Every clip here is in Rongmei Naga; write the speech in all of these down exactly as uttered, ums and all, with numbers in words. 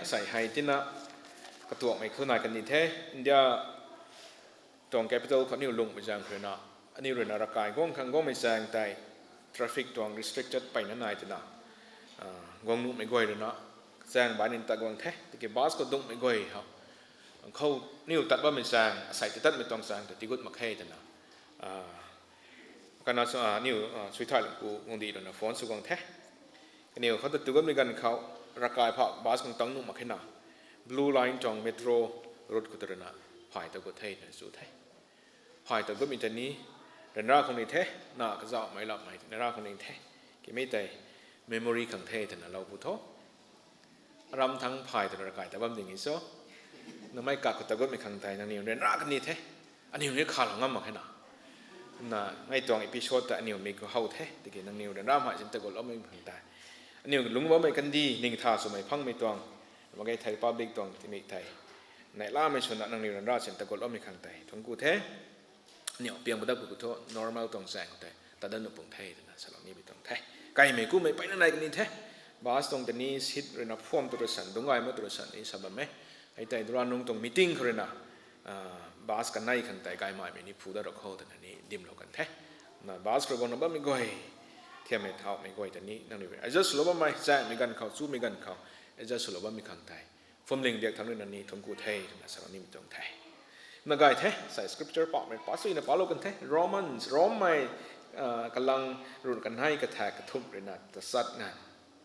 Sei hei tina katuakmei khou nai kan ni the. India tuang capital khou aniu lungmei zaeng khou ruina, aniu ruina ravkai guang khang guangmei zaeng tei traffic tuang restricted peyna nai twna, guang nuhmei guay ruina zaeng bai ni tat guang the. Tiki bus khou dungmei guay khou, khou aniu tat bammei zaeng, asei ti tatmei tuang zaeng ta tigut mak khe twna, kana aniu Suithailungpu guangdi ruina phone sw guang the. Kaniw khou ta tu gutmei ganv khou ravkai pha bus khang tang nuh mak khe na, Blue Line tuang metro route khou ta ruina phay ta gut the twna chu the. Phay ta gutmei ta ni ryanra khang ni the, na kazauhmei lapmei ryanra khang ni the. Kimei tei memory khang the twna lou pu tho. Aram thang phay twna ravkai ta bam ding e cho. Namei kak khou ta gutmei khang tei nangniw ryanra kan ni the. Aniu ni khalou ngam mak khe na. Na ngai tuang episode ta aniu mi khou how the, tiki nangniw ryanra mei sin ta gutloumei khang tei, aniu lungc bammei kandih ning tha swmei phangmei tuang, mak ge thei public tuang timik tei neihlamei swna nangniw ryanra sin ta gutloumei khang tei thuanc ku the. Aniu piang padak pu khou thu normal tuang zaeng khou tei tat dat nuh pung the twna salou nimei tuang the. Kaimei kumei peyna nai kan ni the. Bus tuang ta ni seat ruina phuam tu rui san, dungc gay mak tu rui san ni sa bam e. Hei tei Duran nung tuang meeting khou ruina bus kanei khang tei gaymaimei ni phu dat rou khou twna ni dimlou kan the. Na bus rui guangna bammei guay, thiammei thauhmei guay ta ni nangniw rui adjust swlou bammei, zaengmei ganv khou, chumei ganv khou adjust swlou bammei khang tei phuamling diak thangc ruina ni thuanc ku the twna salou nimei tuang the. Na gay the, sei scripture pakmei pa suina palou kan the. Romans, Rommei kalang ruh kanei kathak kathumh ruina tachat nganv.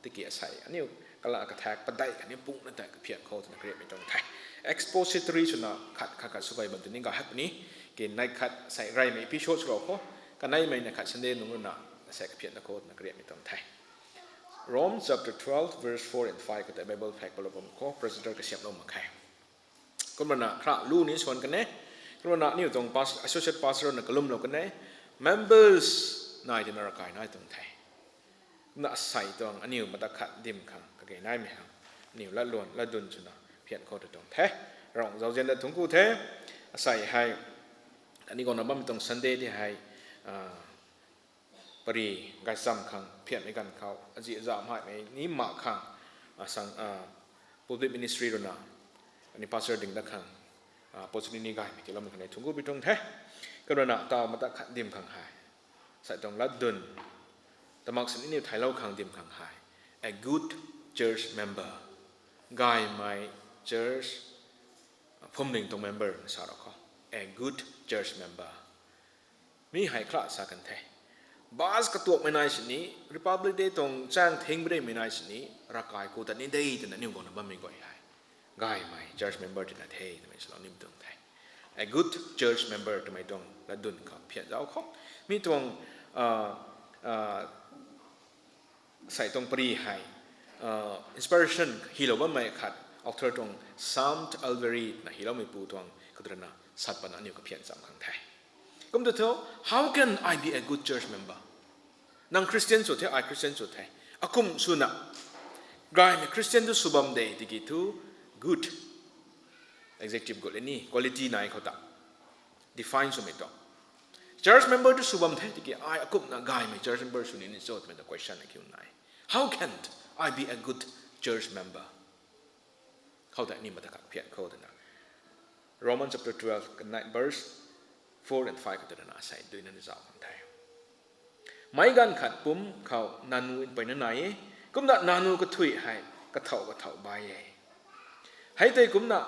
Tiki asei aniu kalang kathak padeih khatni pungna tei kaphian khou twna kariamhmei tuang the. Expository swna khat khat khat sw kay bam tini gay hak puni. Ki neih khat sei reymei episode swlou khou, kaneimei neih khat Sunday nung ruina asei kaphian ta khou twna kariamhmei tuang the. Rome chapter twelve verse four and five khou tei Bible phek palou bam khou presenter kasiamhlou mak khe. Kumna khra lu ni swan kan e. Kumna aniu tuang pas-, associate pastor na kalumlou kan e. Members nai tina ravkai nai tuang the. Kumna asei tuang aniu mata khat dim khang kage naimei hang, aniu latluan latdun swna phian khou ta tuang the. Ravguangc zauzian ta thuanc ku the. Asei hei aniu guangna bammei tuang Sunday di hei pary gaychamv khang phianmei ganv khou azi aza mhaimei ni mak khang, sang, pulpit ministry ruina ani pastor ding dat khang opportunity gaymei tiiloumei khang ni thuanc ku pi tuang the. Kumna taw mata khat dim khang hei, sei tuang latdun, tamak sini niw thailou khang dim khang hei, a good church member, gaymei church phuamling tuang member na sa rou khou, a good church member. Mi hei khra sa kan the. Bus katuakmei nai sini, Republic Day tuang chaeng thing badeimei nai sini, ravkai ku tat ni de twna aniu guangna bammei guay hei, gaymei church member twna the twmei salou nimei tuang the. A good church member twmei tuang latdun khou phian zauc khou, mi tuang sei tuang pary hei inspiration hylou bammei khat, author tuang Sam Allberry na hyloumeipu tuang khat ruina sat pana aniu kaphian cham khang the. Kum tu thu, how can I be a good church member? Nang Christian sw the, ai Christian sw the. Akum swna gaymei Christian tu sw bam de tiki thu, good, adjective gut le ni, quality nai khou ta define swmei tuang. Church member tu sw bam the tiki ai akumna gaymei church member sw ni ni cho twmei ta question akiu nai. How can I be a good church member? Khou tei ni mata kak phian khou twna, Romans chapter twelve kanei verse four and five khou twna asei duina ni zauc kan the. Meic ganv khat pumc khou nanu mpeyna nai e. Kumna nanu kathui hei kathau kathau bai e. Hei tei kumna,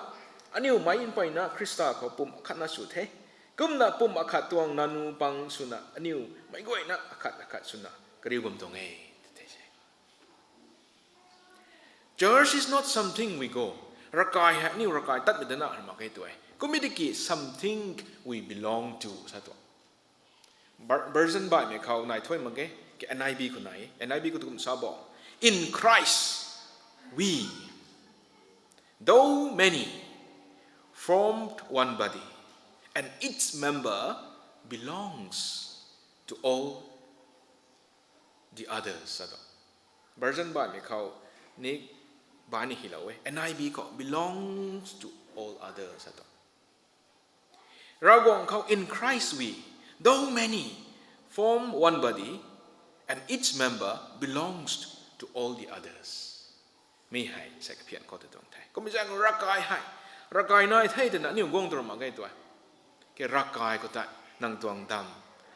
aniu meic mpeyna Khrista khou pumc akhatna sw the. Kumna pumc akhat tuang nanu pang swna aniu meic guayna akhat akhat swna kariu bam tuang e, tw the se. Church is not something we go. Ravkai hei aniu ravkai tatmei dana mak khe tu e. Kum e tiki something we belong to sa tuang. Version baihmei khou nai thuy mak ge, ki N I V khou nai, N I V khou tu kum sa bo, In Christ we, though many, formed one body, and each member belongs to all the others, sa tuang. Version baihmei khou ni, bai ni hylou e, N I V khou belongs to all others sa tuang. Ravguangc khou, In Christ we, though many, form one body, and each member belongs to all the others. Mi hei sei kaphian khou tei tuang the. Kummei zaeng ravkai hei, ravkai nai the twna aniu guang tw ra mak ge tw e. Ke ravkai khou ta nang tuang dam,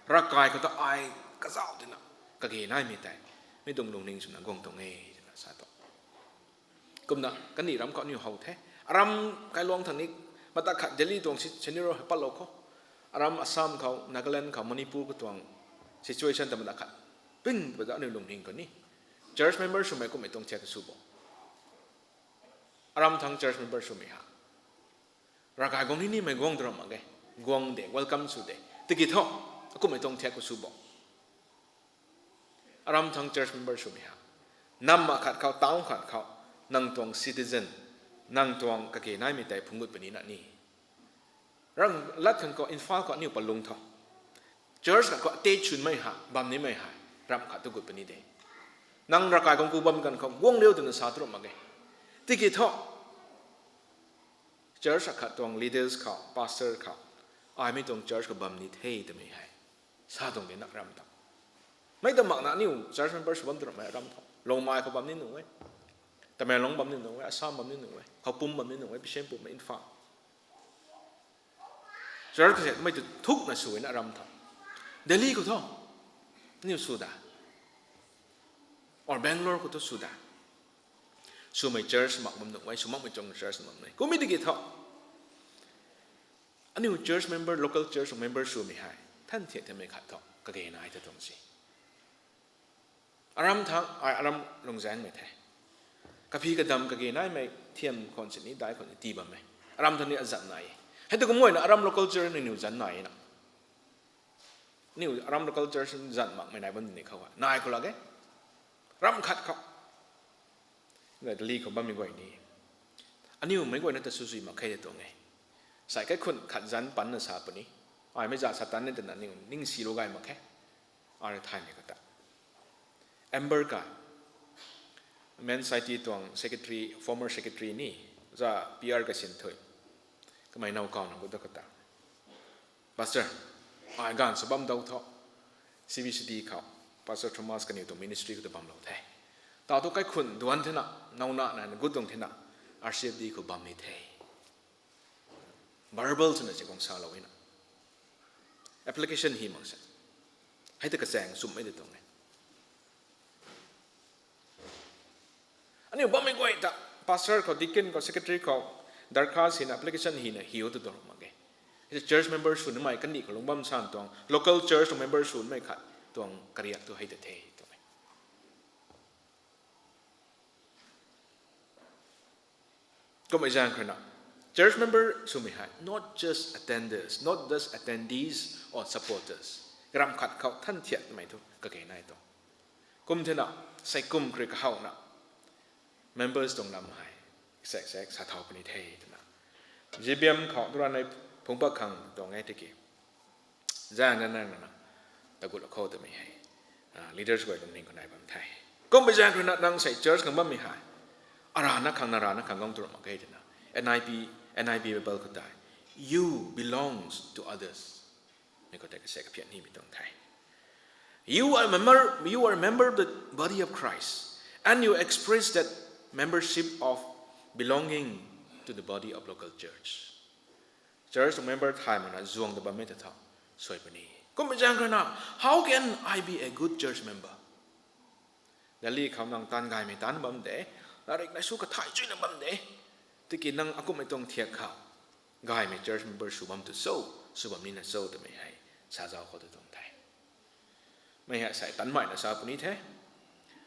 ravkai khou ta ai kazauh twna kage naimei tei, mi tuang lungning swna guang tuang e twna sa tuang. Kumna kaniw ram khou aniu how the. Aram kailuang thang ni, mata khat Delhi tuang si-, scenario hei patlou khou, aram Assam khou, Nagaland khou, Manipur khou tuang situation ta mata khat ping ba da aniu lungning khou ni, church member swmei kummei tuang thiak sw bo. Aram thang church member swmei ha, ravkai guang ni nimei guang tw ra mak ge. Guang de, welcome sw de. Tiki thu, akummei tuang thiak khou sw bo. Aram thang church member swmei ha, nam ma khat khou, town khat khou, nang tuang citizen, nang tuang kage naimei tei phungc gut puni na ni. Ram lat khang khou, Imphal khou aniu palung tho, church khat khou attach swmei ha, bam nimei hei, ram khat tu gut puni de. Nang ravkai guang ku bam ganv khou guang riu twna sa tw ra mak ge. Tiki thu, church akhat tuang leaders khou, pastor khou, ai mi tuang church khou bam ni the twmei hei sa tuang de na ram tho. Mei ta makna aniu church member sw bam tw ramei ram tho. Longmai khou bam ni nuh e. Tamenglong bam ni nuh e, Assam bam ni nuh e, Khoupum bam ni nuh e, Bishenpur mei, Imphal. Church khat mei tu thukna sw na ram tho. Delhi khou thu, aniu sw da. Or Bangalore khou thu sw da. Swmei church mak bam nuh e, sw makmei tuang church mak e. Kummei tiki thu, aniu church member, local church member swmei hei than thiak thiakmei khat thu kage nai ta tuang si. Aram thang, ai aram lungzaengmei the. Kaphi kadam kage naimei thiam khwan sini, dai khwan sini tii bam e. Aram thang ni azat nai e. Hei tu kum guayna aram local church ni niw zan nai e na. Niw aram local church zan makmei nai bam ni khou a nai khou lak e. Ram khat khou. Delhi khou bammei guay ni, aniu meic guayna ta sw zui mak khe tuang e. Sai kaikhun khat zanc panna sa puni. Ai mei za sa tan ni twna aniu ningsilou gay mak khe. Ai rui thaymei khou ta, Amber ka, Men Society tuang secretary, former secretary ni, za P R Kasin thui. Kamei now kauna gut da khou ta, Pastor, ai ganv sw bam dau tho, C B C D khou, Pastor Thomas kaniw tuang ministry khou ta bamlou the. Ta thu kaikhun duanc thena, nowna na gut tuang thena, R C F D khou bam ni the. Verbal swna si guang salou na. Application hi mak se. Hei ta kachaeng sumhmei de tuang e. Aniu bammei guay ta, pastor khou, deacon khou, secretary khou, darkhas hina, application hina hiu tu tuang mak e. Hei church member sw nimei kandih khou lung bam san tuang, local church member sw nimei khat tuang kariak tu hei ta the tuang e. Kummei zaeng khou rui na, church member swmei hei not just attenders, not just attendees or supporters. Ram khat khou than thiakmei thu kage nai tuang. Kum thena, sei kum kri kahowna, members tuang lam hei sek sek sa thau puni the twna, G B M khou tu ranei phungc pat khang tuang e tiki, zaeng na nang na, tagut lou khou twmei hei, leaders guay lungning khou nai bam the. Kummei zaeng khou rui na nang sei church khang bammei hei, arana khang na rana khang guang tu ra mak ge twna, N I V, N I V Bible khou tei, you belongs to others. Mi khou tei kasek kaphian nimei tuang the. You are a member, you are a member of the body of Christ, and you express that membership of belonging to the body of local church. Church member thay makna zuang ta bammei ta tha, suai puni. Kummei zaeng khou rui na, how can I be a good church member? Delhi khou nang taanv gaymei taanv bam de, larik nai sw kathay chuyna bam de. Tiki nang akumhmei tuang thiak khou gaymei church member sw bam tu cho, sw bam nina cho twmei hei sa zau khou tu tuang the. Mei hei sei tanmeina sa puni the.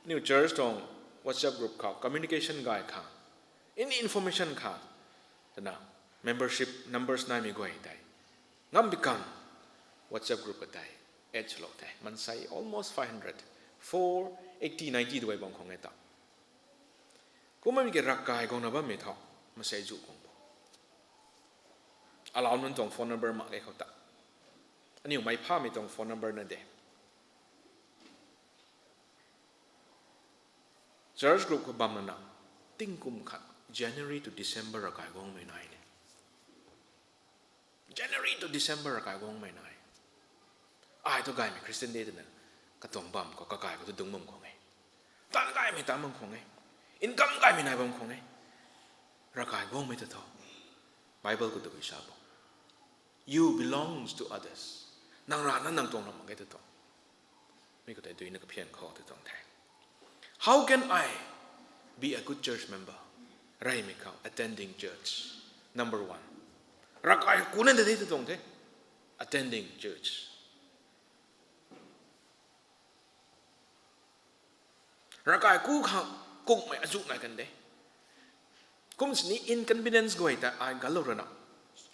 Aniu church tuang WhatsApp group khou communication gay khang, any information khang, twna membership numbers naimei guay tei, ngam bi khang WhatsApp group ka tei add swlou the. Mansei almost five hundred, four eighty, ninety duay bam khang e ta. Kumna mi ki ravkai guangna bammei thu, masei zu guang bo. Alau nunc tuang phone number mak e khou ta. Aniu mei phamei tuang phone number na de. Church group khou bam lana, tingkum khat, January to December ravkai guangmei nai ne. January to December ravkai guangmei nai. Ai tu gaymei Christian de twna, katuang bam khou, kakai khou tu dungc bam khang e. Taanv gaymei taanv bam khang e. Income gaymei nai bam khang e. Ravkai guangmei ta thu, Bible khou tabui sa bo, you belongs to others. Nang rana nang tuang ram mak ge ta thu. Mi khou tei duina kaphian khou ta tuang the. How can I be a good church member? Reymei khou attending church. Number one. Ravkai ku na de ta tuang the. Attending church. Ravkai ku khang kungmei azuh nai kan de. Kum sini inconvenience guay ta ai galou rana,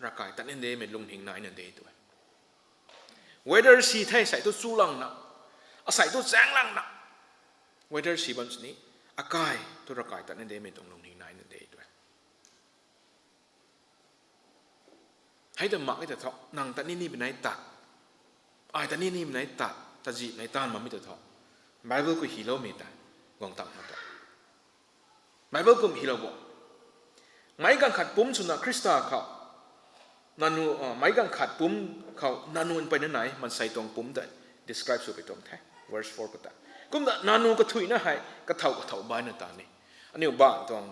ravkai tat nin de mei lungning nai na de tu e. Weather si the, asei tu chu langna, asei tu chaeng langna, weather si bam sini, akai tu ravkai tat nin de mei tuang lungning nai na de tu e. Hei ta mak e ta thu, nang tat ni ni binai tat, ai tat ni ni binai tat, tazih nai taanv bammei ta thu, Bible khou hyloumei ta guang tang na ta. Bible kum hylou bo. Meic ganv khat pumc swna Khrista khou, nanu, meic ganv khat pumc khou nanu mpeyna nai, maansei tuang pumc ta describe sw pui tuang the. Verse four khou ta, kumna nanu kathuicna hei kathau kathau baina ta ni. Aniu bang tuang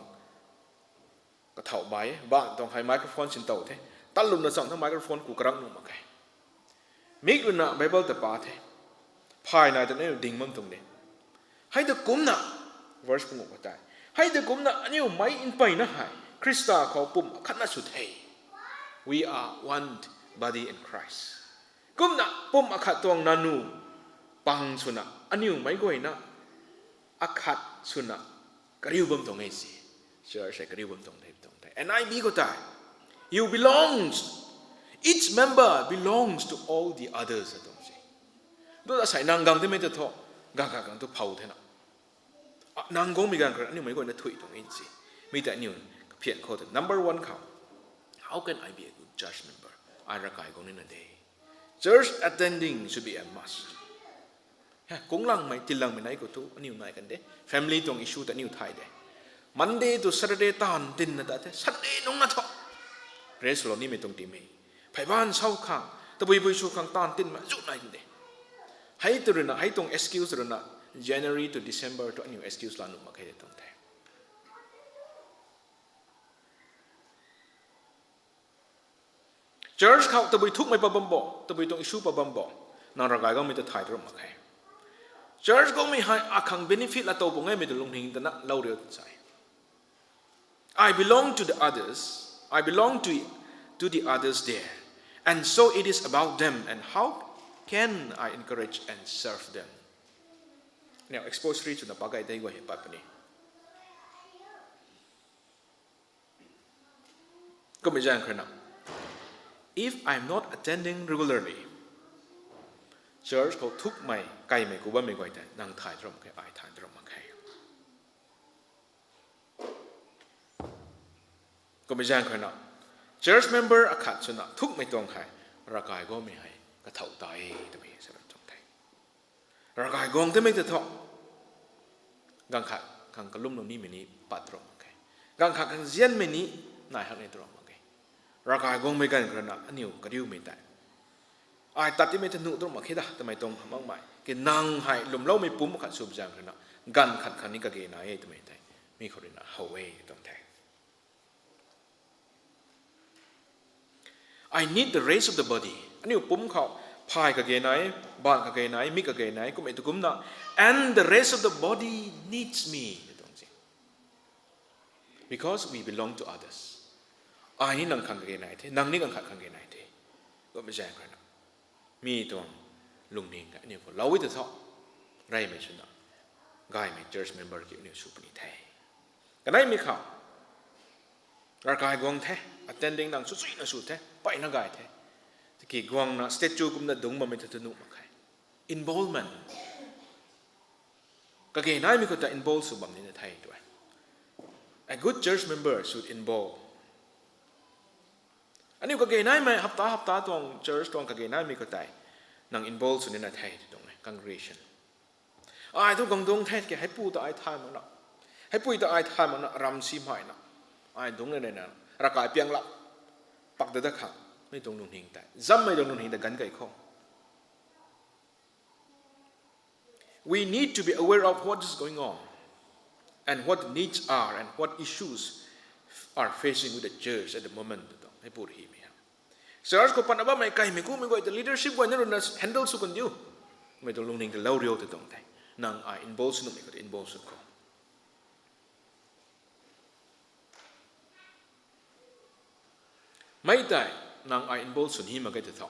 kathau bai, bang tuang hei microphone sin tow the. Tatlumna chang thu microphone ku karak nuh mak khe. Mik ruina Bible ta pa the. Phay nai ta aniu ding bam tuang de. Hei ta kumna, verse panguh khou tei, hei ta kumna aniu meic mpeyna hei Khrista khou pumc akhatna sw the. We are one body in Christ. Kumna pumc akhat tuang nanu pang swna aniu meic guayna akhat swna kariu bam tuang e si. Church hei kariu bam tuang the tuang the. N I V khou tei, you belongs, each member belongs to all the others a tuang si. Tu ta asei nang gang timei ta thu, ganv khat khang tu phou thena, nang guangmei ganv khat aniu meic guayna thuy tuang e si. Mi ta aniu kaphian khou ta number one khou, how can I be a good church member? Ai ravkai guang nina de. Church attending should be a must. He, kung langmei, tin langmei nai khou thu aniu nai kan de. Family tuang issue ta aniu thay de. Monday to Saturday taanv tinna ta the, Sunday nungc na thu rest lou nimei tuang timei, phey baanv sau khang, tabui bui sw khang taanv tinmei zu nai kan de. Hei tu ruina, hei tuang excuse ruina, January to December tu aniu excuse la nuh mak khe tuang the. Church khou tabui thukmei pa bam bo, tabui tuang issue pa bam bo, nang ravkai guangmei ta thay tu ram mak khe. Church guangmei hei akhang benefit la tow pung e mei tu lungning tana lou riu tw sai. I belong to the others, I belong to, to the others there, and so it is about them and how can I encourage and serve them. Now, expository swna pa gay dei guay hei pat puni. Kummei zaeng khou na, if I am not attending regularly, church khou thukmei, kaimei ku bammei guay tei nang thay tu ram khe, ai thay tu ram mak khe. Kummei zaeng khou na, church member akhat swna thukmei tuang hei, ravkai guangmei hei kathau ta e twmei sa tuang the. Ravkai guang timei ta thu, ganv khat khang kalumlou nimei ni pat tu ram mak khe. Ganv khat khang zianmei ni nai hak ni tu ram mak khe. Ravkai guangmei ganv khou na aniu kariumei tei, ai tat timei ta nuh tu ram mak khe da twmei tuang makmei ke, nang hei lwmloumei pumc khat sw zaeng khou na, ganv khat khang ni kage nai e twmei tei mi khou ruina how e tuang the. I need the rest of the body. Aniu pumc khou phay kage nai, baanv kage nai, mik kage nai, kummei tu kumna, and the rest of the body needs me, tuang si. Because we belong to others. Ai ni nang khang kage nai the, nang ni ganv khat khang kage nai the. Kummei zaeng khou na, mi tuang lungning aniu khou lou e ta thu, reymei swna, gaymei church member kiu aniu sw puni the. Kaneimei khou, ravkai guang the, attending nang sw suina sw the, peyna gay the. Tiki guangna statue kumna dungc bammei ta tu nuh mak khe. Involvement. Kage naimei khou ta involve sw bam nina the tu e. A good church member should involve. Aniu kage naimei hapta hapta tuang church tuang kage naimei khou tei, nang involve sw nina the tu tuang e, congregation. Ai thu guang dungc the ke, heipu ta ai thay makna, heipui ta ai thay makna, ram si maina, ai dungc nina, ravkai piang lak, pak da da khang, mei tuang lungning tei, zammei tuang lungning tei ganv kei khou. We need to be aware of what is going on. and what the needs are and what issues are facing with the church at the moment tw tuang hei pur himei ha. Church khou patna bammei kaimei kumei guay ta leadership guayna ruina handle sw kandiu. Mei tuang lungning ta lou riu tw tuang the. Nang ai involve sw nuhmei khou ta involve sw khou. Mei tei, nang ai involve sw ni mak ge tw tho.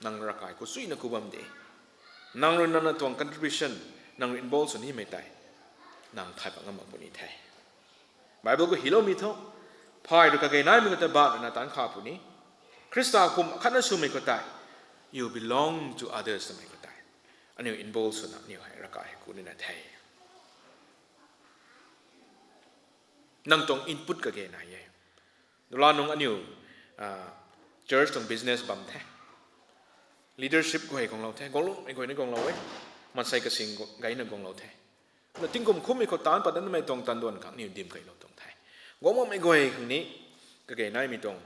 Nang ravkai khou suina ku bam de. Nang rui nang na tuang contribution, nang rui involve sw nimei tei, nang thay pat ngam mak puni the. Bible khou hiloumei tho, phay rui kage naimei khou ta ba na taanc kha puni. Khrista kum akhatna swmei khou tei, you belong to others twmei khou tei, aniu involve swna aniu hei ravkai hei ku nina the. Nang tuang input kage nai e. Dula nung aniu church tuang business bam the. Leadership guay guanglou the, guanglummei guay ni guanglou e. Maansei kasing gayna guanglou the. Na tingkum khummei khou taanc pat datmei tuang tanduan khang aniu dim keylou tuang the. Guang makmei guay khang ni kage naimei tuang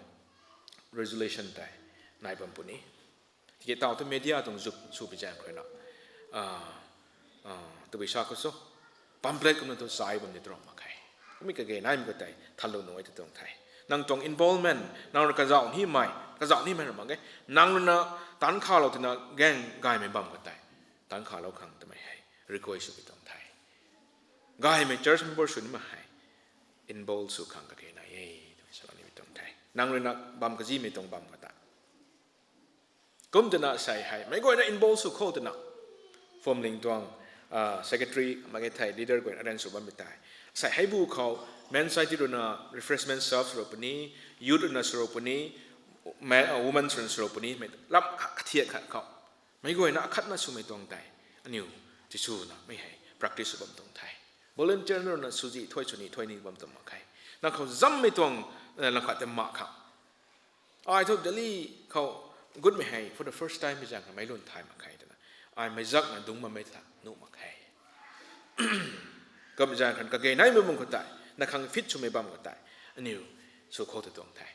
resolution tei nai bam puni. Tiki taw tu media tuang zuk sw pi zaeng khou na, tabui sa khou so, pamphlet kumna tu sai bam ni tuang mak khe. Kummei kage naimei khou tei thanlou nuh e tw tuang the. Nang tuang involvement, nang rui kazauh nimei, kazauh nimei ra mak ge. Nang rui na taanc khalou twna gaeng gaymei bam khou tei, taanc khalou khang twmei hei request sw pi tuang the. Gaymei church member sw nimei hei involve sw khang kage nai e twmei salou ni pi tuang the. Nang rui na bam kazimei tuang bam khou ta. Kum twna sei hei meic guayna involve sw khou twna, phwamling tuang secretary mak ge thei leader guayna arrange sw bammei tei, sei hei bu khou, men society rui na refreshment serve sw rou puni, youth rui na sw rou puni, women rui na sw rou puni, mei lam kathiak khat khou meic guayna akhatna swmei tuang tei aniu tiswna mei hei practice sw bam tuang the. Volunteer na rui na swzi thuay swni thuay ni bam tuang mak khe. Nang khou zammei tuang lam khat tei mak khang, ai thu Delhi khou gutmei hei for the first time pi zaeng kha meic lun thay mak khe twna, ai meic zakna dungc bammei tha nuh mak khe. Kum zaeng khan kage naimei bam khou tei, na khang fit swmei bam khou tei, aniu sw khou tw tuang the.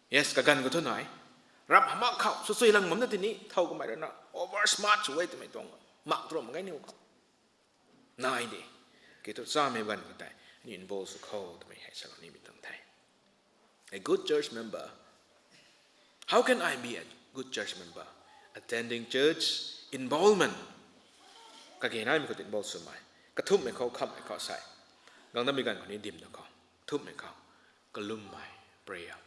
Yes, kaganv khou thu nai, ramh mak khou swsui lang bam na tini thow kamei rui na over smart sw e twmei tuang mak tu ram mak ge niw khou nai de. Kiu thu chamei ganv khou tei aniu involve sw khou twmei hei salou nimei tuang the. A good church member. How can I be a good church member? Attending church, involvement. Kage naimei khou tei involve swmei. Kathumhmei khou, khamhmei khou sei, gang damei ganv khou ni dim na khou, kathumhmei khou, kalummei, prayer.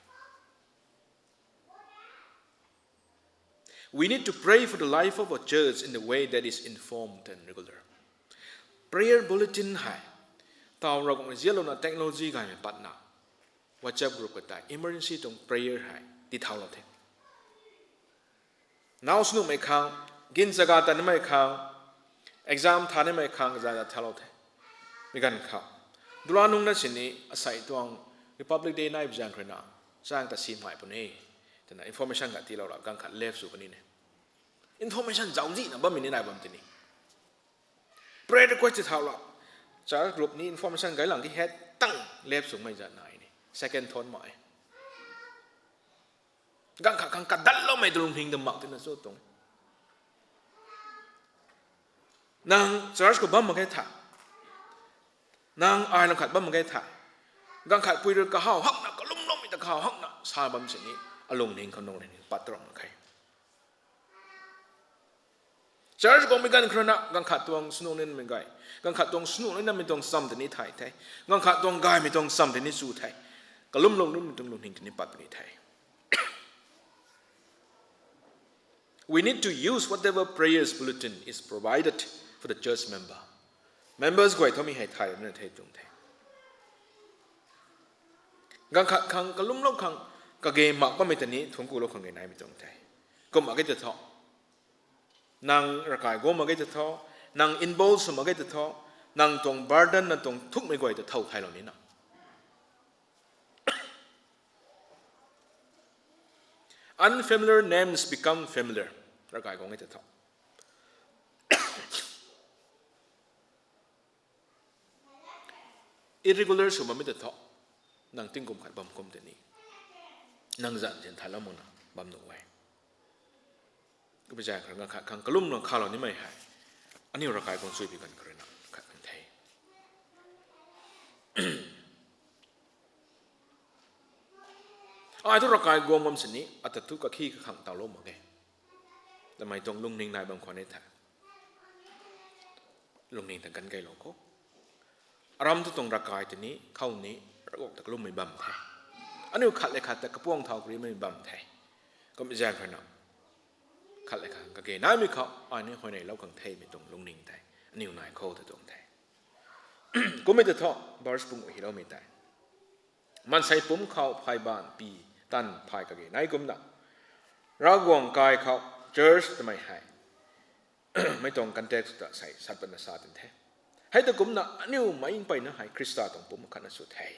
We need to pray for the life of our church in the way that is informed and regular. Prayer bulletin hei, taw Ravguangc rui zianlouna technology gaymei patna, WhatsApp group khou tei emergency tuang prayer hei tithau lou the. Naw sw nuhmei khang, gin chaga ta nimei khang, exam tha nimei khang zana thalou the. Mi ganv khou, dula nungc na sini asei tuang Republic Day nai pi zaeng rui na, zaeng ta sim ngai puni twna information khat tiilou ra ganv khat left sw kani ne. Information zauczihna bammei ni nai bam tini. Prayer request ti thau la, church group ni information gay lang ki het tang left swmei zat nai ni. Second thought mak e. Ganv khat khang kadatloumei tu lungning ta mak tina chu tuang. Nang church khou bam mak ge tha, nang ai lang khat bam mak ge tha, ganv khat pui rui kahaw hakna, kalumloumei ta kahaw hakna sa bam sini, alungning khou nung lungning pat rau mak khe. Church guangmei ganv khou rui na ganv khat tuang swnunc ninmei gay, ganv khat tuang swnunc ninmei tuang cham tini thay the, ganv khat tuang gaymei tuang cham tini chu the, kalumloumei tuang lungning tini pat puni the. We need to use whatever prayers bulletin is provided for the church member. Members guay thu mi hei thay na the tuang the. Ganv khat khang kalumlou khang kage mak bammei tani thuanc kulou khang ge naimei tuang the. Kum mak ge ta tho, nang ravkai guang mak ge ta tho, nang involve sw mak ge ta tho, nang tuang burden na tuang thukmei guay ta thow thaylou nina. Unfamiliar names become familiar. Ravkai guang ge ta tho. Irregular sw bammei ta tho, nang tingkum khat bam kum tei ni, nang zan zian thaylou makna bam nuh e. Kummei zaeng khou rui ganv khat khang kalumlou khalou nimei hei, aniu ravkai guang chui pi ganv khou rui na khat kan the. Ai thu ravkai guang bam sini, ata thu kakhi kakhang tawlou mak e. Tamei tuang lungning nai bam khwan e the. Lungning ta kan kailou khou. Aram tu tuang ravkai tini, khou ni, Ravguangc ta kalummei bam the. Aniu khat le khat ta kapuang thau karimei bam the. Kum zaeng kha na. Khat le khat kage naimei khou, ai ni huayneylou khang themei tuang lungning tei. Aniu nai khou ta tuang the. Kummei ta thu, verse pung hiloumei tei. Maansei pumc khou phay baanv pi tan phay kage nai kumna. Ravguangc kai khou church tamei hei. Mei tuang context ta sei sat patna sa tan the. Hei ta kumna aniu mei mpeyna hei Khrista tuang pumc khatna sw the.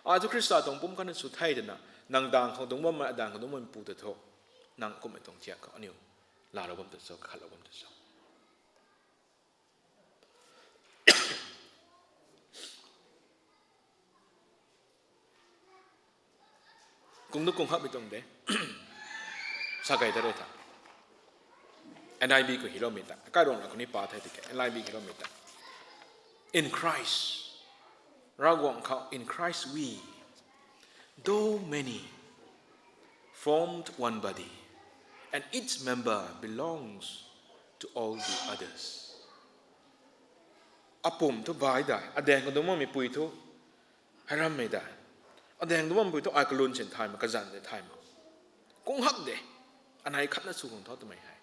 Ai thu Khrista tuang pumc khatna sw the twna, nang daeng khou dungc bammei, adaeng khou dungc bammei pu ta thu. Nang kummei tuang thiak khou aniu laalou bam ta cho, kakhatlou bam ta cho. Kung tu kung hakmei tuang de. Sa kei ta rui tha. N I V khou hiloumei ta. Kairuangna khou ni pa the tiki. N I V hiloumei ta. In Christ. Ravguangc khou, in Christ we, though many, formed one body, and each member belongs to all the others. Apumc thu bai dai, adaeng khou dungc makmeipui thu, hei rammei dai. Adaeng dungc makmeipui thu ai kalun sin thay mak, kazanc de thay mak. Kung hak de, anei khatna sw khang thu twmei hei.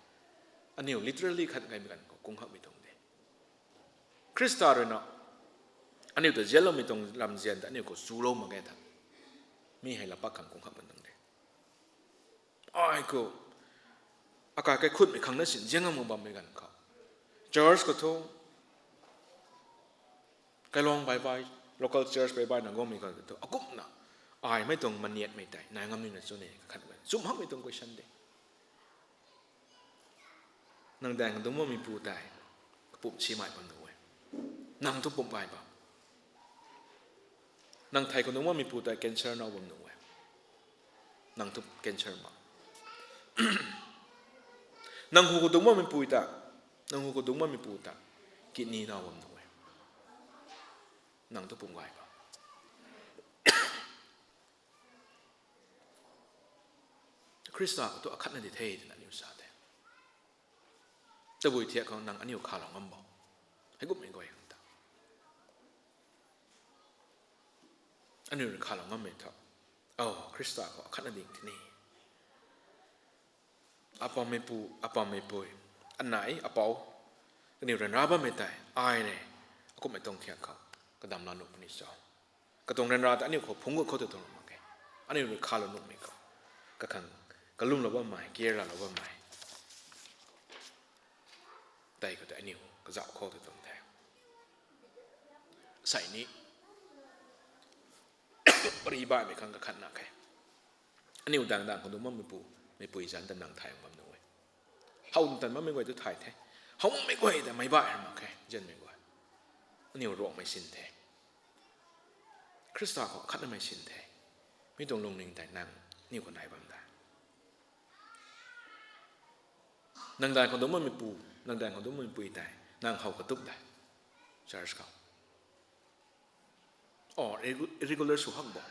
Aniu literally khat gaymei ganv khou kung hakmei tuang de. Khrista rui na, aniu ta zianloumei tuang lamzian ta aniu khou chulou mak ge tha. Mi hei la pak khang kung hak man tuang de. Ai khou, akai kaikhutmei khang na sin zian ngam mak bammei ganv khou. Church khou thu, kailuang bai bai, local church bai bai na guangmei ganv thu, akumna, ai mei tuang maniatmei tei, nai ngam nina chu ne, khat bai. Chum hakmei tuang question de. Nang daeng dungc makmeipu tei, kapumc simei bam nuh e. Nang thu pumc gay bam. Nang thei khou dungc makmeipu tei cancer now bam nuh e. Nang thu cancer mak. Nang hu khou dungc makmeipu ta, nang hu khou dungc makmeipu ta, kidney now bam nuh e. Nang thu pumc gay bam. Khrista khou thu akhatna di the twna aniu sa the. Tabui thiak khou nang aniu khalou ngam bo. Hei gupmei guay khang ta. Aniu rui khalou ngammei thu. O, Khrista khou akhatna ding tini. Apammeipu, apammeipui, anei, apou, kaniw ryanra bammei tei, ai ne, akumhmei tuang thiak khou, kadam la nuh puni cho. Katuang ryanra ta aniu khou phungc gut khou tu tuang mak khe. Aniu rui khalou nuhmei khou, kakhang, kalumlou bammei, care laalou bammei. Tei khou tei aniu kazauh khou tu tuang the. Sei ni, pary baihmei khang kakhatna khe. Aniu dang dang khou dungc bammeipu, meipui zanc ta nang thay bam nuh e. How tan bammei guay tu thay the. How makmei guay ta meic baih mak khe, zianmei guay. Aniu Ruangmei sin the. Khrista khou akhatnamei sin the. Mi tuang lungning tei nang, aniu khou nai bam de. Nang daeng khou dungc bammeipu, nang daeng khou dungc bammeipui tei, nang how katup de. Church khou. O, regu-, regular sw hak bo.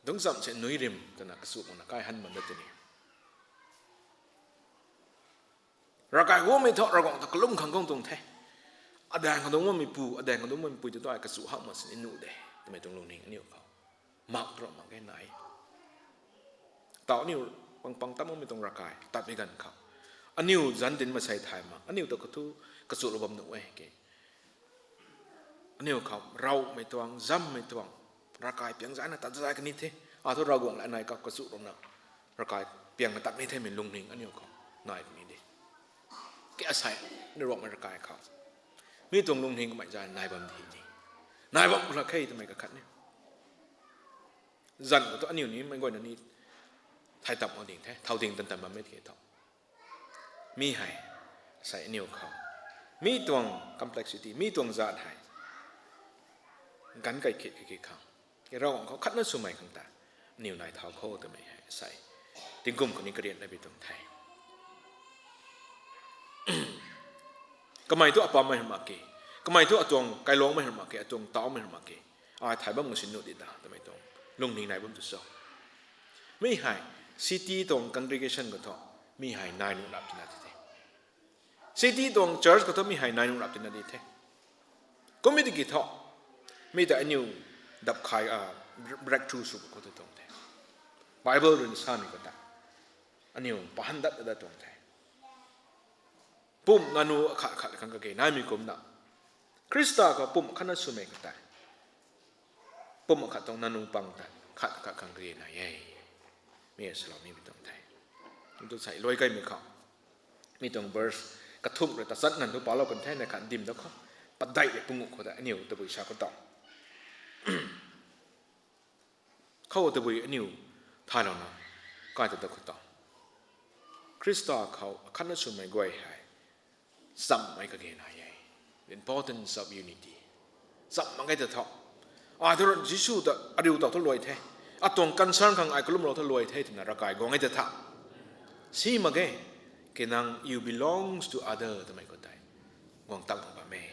Dungc cham se nui rim twna kachu makna kai han bam da tini. Ravkai guangmei thu, Ravguangc ta kalum khang guang tuang the. Adaeng khou dungc bammeipu, adaeng khou dungc bammeipui tu tu ai kachu hak mak sini nuh de. Twmei tuang lungning aniu khou mak rau mak ge nai. Tau aniu pang pang tam bammei tuang ravkai, tat bi ganv khou. Aniu zanc dinc masei thay mak, aniu ta khou thu kachu lou bam nuh e ke. Aniu khou ravmei tuang, zammei tuang, ravkai piang zayna tat zay kani the. A thu Ravguangc la nai kau kachu runa, ravkai piang tat ni themei lungning aniu khou nai kani de. Ke asei, ni Ruangmei ravkai khou. Mi tuang lungning kamei zay nai bam di ni. Nai bam khou la khe twmei kakhat ni. Zanc khou thu aniu ni meic guayna ni thay tap mak ding the, thau ding tan tan bammei the thu. Mi hei, sei aniu khou. Mi tuang complexity, mi tuang zat hei. Ganv kai khit khit khang. Ravguangc khou khatna swmei khang ta. Aniu nai thau khou twmei hei, sei. Tingkum khou ni karian na bi tuang the. Kamei thu apammei mak ke. Kamei thu atuang kailuangmei hei mak khe, atuang tauhmei hei mak khe. Ai thay bam ngau sin nu di ta twmei tuang lungning nai bam tu cho. Mi hei city tuang congregation khou thu, mi hei nai nuh rap tina di the. City tuang church khou thu mi hei nai nuh rap tina di the. Kum mi tiki thu, mi ta aniu dap khai, breakthrough sw khou tu tuang the. Bible rui samei khou ta aniu pahan dat dat tuang the. Pumh nanu akhat khat khang kage naimei kumna, Khrista khou pumh khatna swmei khou tei, pumh akhat tuang nanu pang tei khat khat khang kage nai e. Mi salou nimei tuang the. Tu sei luai kaimei khou, mi tuang verse kathumh rui tachat nganv thu palou kan the, na khat dim da khou, padeih rui pungu khou ta aniu tabui sa khou ta khou tabui aniu thaylouna kai ta da khou ta, Khrista khou akhatna swmei guay hei chammei kage nai e. The importance of unity. Cham mak ge ta tho. Ai thu Jisu ta ariu tau thu luai the. Atuang concern khang ai kalumlou thu luai the twna ravkai guang e ta tha. Si mak ge, ke nang you belongs to other twmei khou tei guang tak bam e.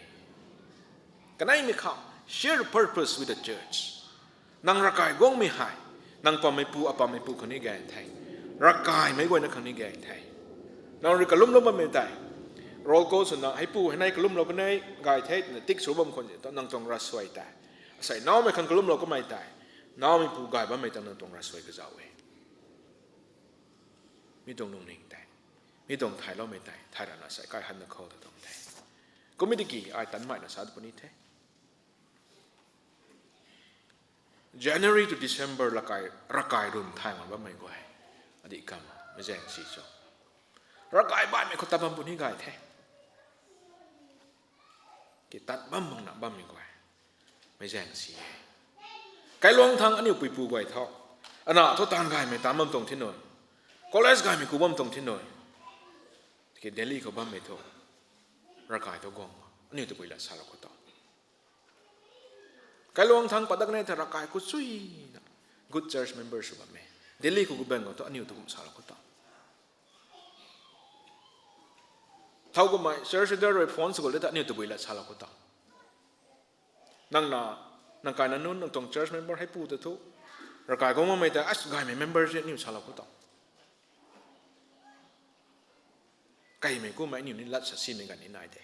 Kaneimei khou, share purpose with the church. Nang ravkai guangmei hei, nang pammeipu, apammeipu khang ni gay the. Ravkaimei guayna khang ni gay the. Nang rui kalumlou bammei tei, roll call swna, heipu hei nei kalumlou kanei gay the twna tik sw bam khwan e ta, nang tuang ravsuai tei, asei naumei khang kalumlou kamei tei, naumeipu gay bammei ta nang tuang ravsuai kazauh e. Mi tuang lungning tei, mi tuang thayloumei tei thay rana sei kai hanna khou ta tuang the. Kum mi tiki ai tanmeina sa puni the. January to December ravkai, ravkai run thay ngan bammei guay, adih kam mei zaeng si cho. Ravkai baihmei khou ta bam puni gay the. Ki tat bam bangna bammei guay, mei zaeng si e. Kailuang thang aniu puipu guay thu, ana thu taanv gaymei taanv bam tuang thi nui, college gaymei ku bam tuang thi nui. Tiki Delhi khou bammei thu, ravkai thu guang, aniu tabui lat salou khou ta. Kailuang thang padak nei tha ravkai khou chuina good church member sw bammei. Delhi khou gu bang khou thu aniu tu kum salou khou ta. Thau kumhmei church leader rui phone sw khou le ta aniu tabui lat salou khou ta. Nang na, nang kaina nunc, nang tuang church member heipu ta thu, ravkai guang makmei ta, as gaymei member si aniu salou khou ta. Kaimei kumhmei aniu ni lat sa simei ganv ni nai de.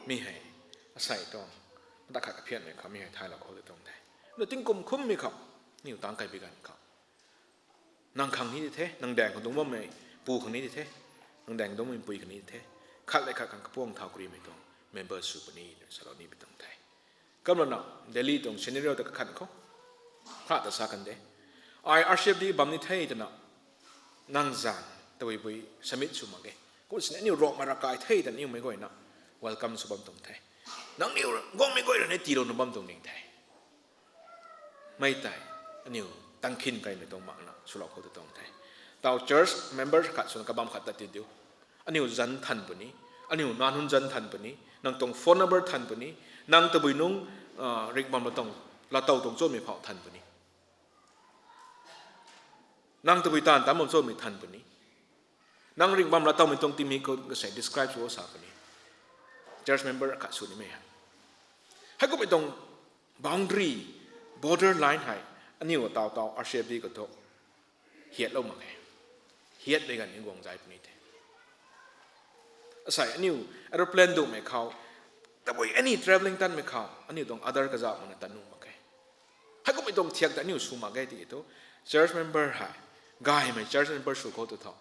Mi hei, asei tuang, mata khat kaphianmei khou mi hei thaylou khou de tuang the. Na tingkum khummei khou, aniu tang kaibi ganv khou, nang khang ni di the, nang daeng khou dungc bammei pu khang ni di the, nang daeng khou dungc bammei pui khang ni di the, khat le khat khang kapuang thau karimei tuang member sw puni, salou ni pi tuang the. Kumlana, Delhi tuang scenario ta kakhan khou, kha ta sa kan de. Ai R C F D bam ni the twna, nang zanc, tabuibui submit sw mak ge. Kum sini aniu Rongmei ravkai the twna aniumei guayna welcome sw bam tuang the. Nangniw guangmei guay rui ni tiilouna bam tuang ning the. Mei tei, aniu tangkhin kaimei tuang makna swlou khou ta tuang the. Tau church member khat swna kabam khat ta ti diu. Aniu zanc than puni, aniu nac nunc zanc than puni, nang tuang phone number than puni, nang tabui nungc, ringhbam la tuang, latow tuang chumei phau than puni. Nang tabui taanv taanc bam chumei than puni. Nang ringhbam latowmei tuang tingmik khou kasei describe sw sa puni. Church member khat sw nimei hei, heikummei tuang boundary, border line hei, aniu taw taw R C F D khou thu hiatlou mak khe. Hiatmei ganv ni guang zay puni the. Asei aniu aeroplane duhmei khou, tabui any travelling tanmei khou aniu tuang Aadhaar kazauh makna tat nuh mak khe. Heikummei tuang thiak ta aniu sw mak ge tiki thu, church member hei, gaymei church member sw khou tu tho,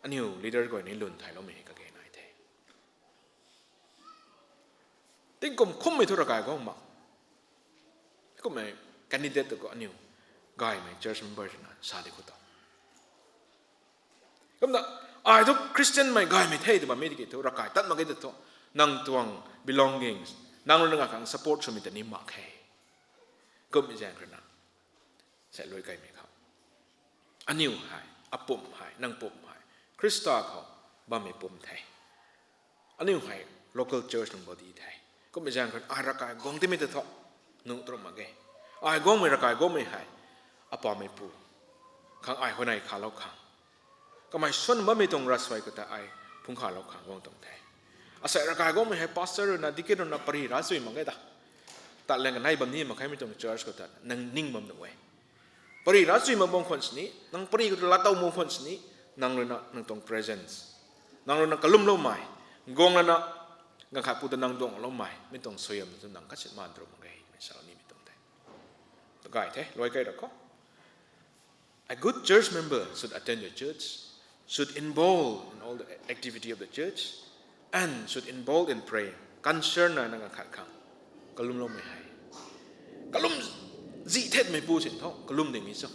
aniu leader guay ni lwn thayloumei hei kage nai the. Tingkum khummei thu ravkai guang mak, kummei candidate tu khou aniu gaymei church member twna sa di khou ta. Kumna, ai thu Christianmei gaymei the tw bammei tiki thu ravkai tat mak ge ta thu, nang tuang belongings, nang rui nang khang support swmei ta ni mak khe. Kummei zaeng rui na, sei lui kaimei khou, aniu hei, apumc hei, nang pumc hei, Khrista khou bammei pumc the. Aniu hei local church nunc body the. Kummei zaeng khou ai ravkai guang timei ta thu, nuh trum mak ge. Ai guangmei ravkai guangmei hei, apameipu khang ai huayney khalou khang, kamei swan bammei tuang ravsuai khou ta ai phungc khalou khang guang tuang the. Asei ravkai guangmei hei pastor rui na, deacon rui na pary ra chui mak ge ta. Tat lang kanei bam ni mak khe mi tuang church khou ta nang ning bam tuang e. Pary ra chui mak bam khwan sini, nang pary khou ta laa tow mak khwan sini, nang rui na nang tuang presence, nang rui na kalumloumei, guang lana, ganv khat pu ta nang duangloumei mi tuang suaihiam tu nang khatsit maan dru mak ge, mei salou nimei tuang the. Gay the, luai kai ra khou. A good church member should attend the church, should involve in all the activity of the church, and should involve in praying. Concern na nang khat khang kalumloumei hei, kalum zi thetmei pu sin tho kalum ding ni cho.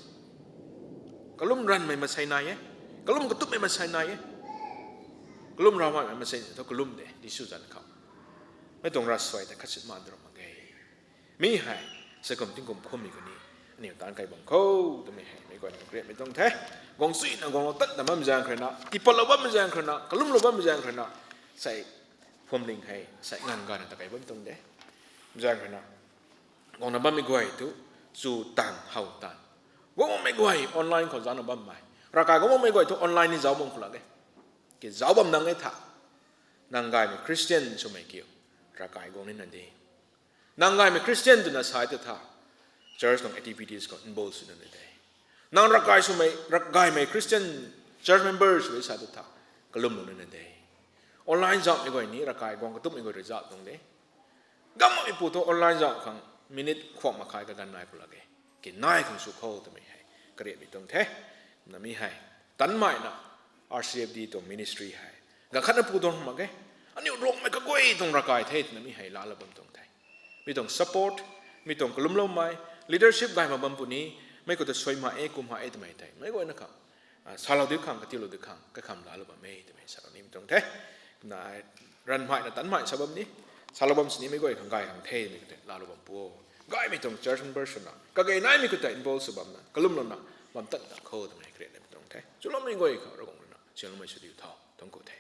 Kalum ranvmei masei nai e, kalum katupmei masei nai e. Kalum ravmaimei masei tho kalum de, Jisu zanc khou. Mei tuang ravsuai ta khatsit maan dru mak ge. Mi hei, sakum tingkum khummei khou ni, aniw taanc kai bam khou twmei hei meic guayna create mei tuang the. Guang suina guanglou tatna bammei zaeng khou rui na, tipatlou bammei zaeng khou rui na, kalumlou bammei zaeng khou rui na, sei, phuamling hei sei nganv gayna ta kai bam tuang de. Zaeng khou rui na, guangna bammei guay tu, chu tan how tan, guangmei guay online khou zana bammei, ravkai guangmei guay tu online ni zauc bam khou lak e. Ki zauc bam nang e tha, nang gaymei Christian swmei kiu, ravkai guang nina de. Nang gaymei Christian twna sa tu tha, church tuang activities khou involve sw nina de. Nang ravkai swmei, ravgaymei Christian church member sw sa tu tha, kalumlou nina de. Online zauhmei guay ni ravkai guang katupmei guay rui zauh tuang de. Gammei pu thu online zauh khang minute khuak mak khe kaganv nai khou lak e. Ki nai khang sw khou twmei hei kariatmei tuang the. Na mi hei, tanmeina, R C F D tuang ministry hei, ganv khatna pu tuang mak ge. Aniu Ruangmei kaguay tuang ravkai the twna mi hei laalou bam tuang the. Mi tuang support, mi tuang kalumloumei, leadership gay mak bam puni, mei khou ta suai mak e, kum mak e twmei tei meic guayna khang, salou di khang, katiulou di khang, kakham laalou bam e twmei salou nimei tuang the. Na, ranvmeina tanmei sa bam ni, salou bam sini meic guay khang gay khang the twmei khou tei laalou bam pu o. Gaymei tuang church member swna kage naimei khou tei involve sw bamna kalumlouna bam tan tan khou twmei kariatmei tuang the. Chuloumei guay khou Ravguangc rui na sinloumei sw diu tho, tuang khou the.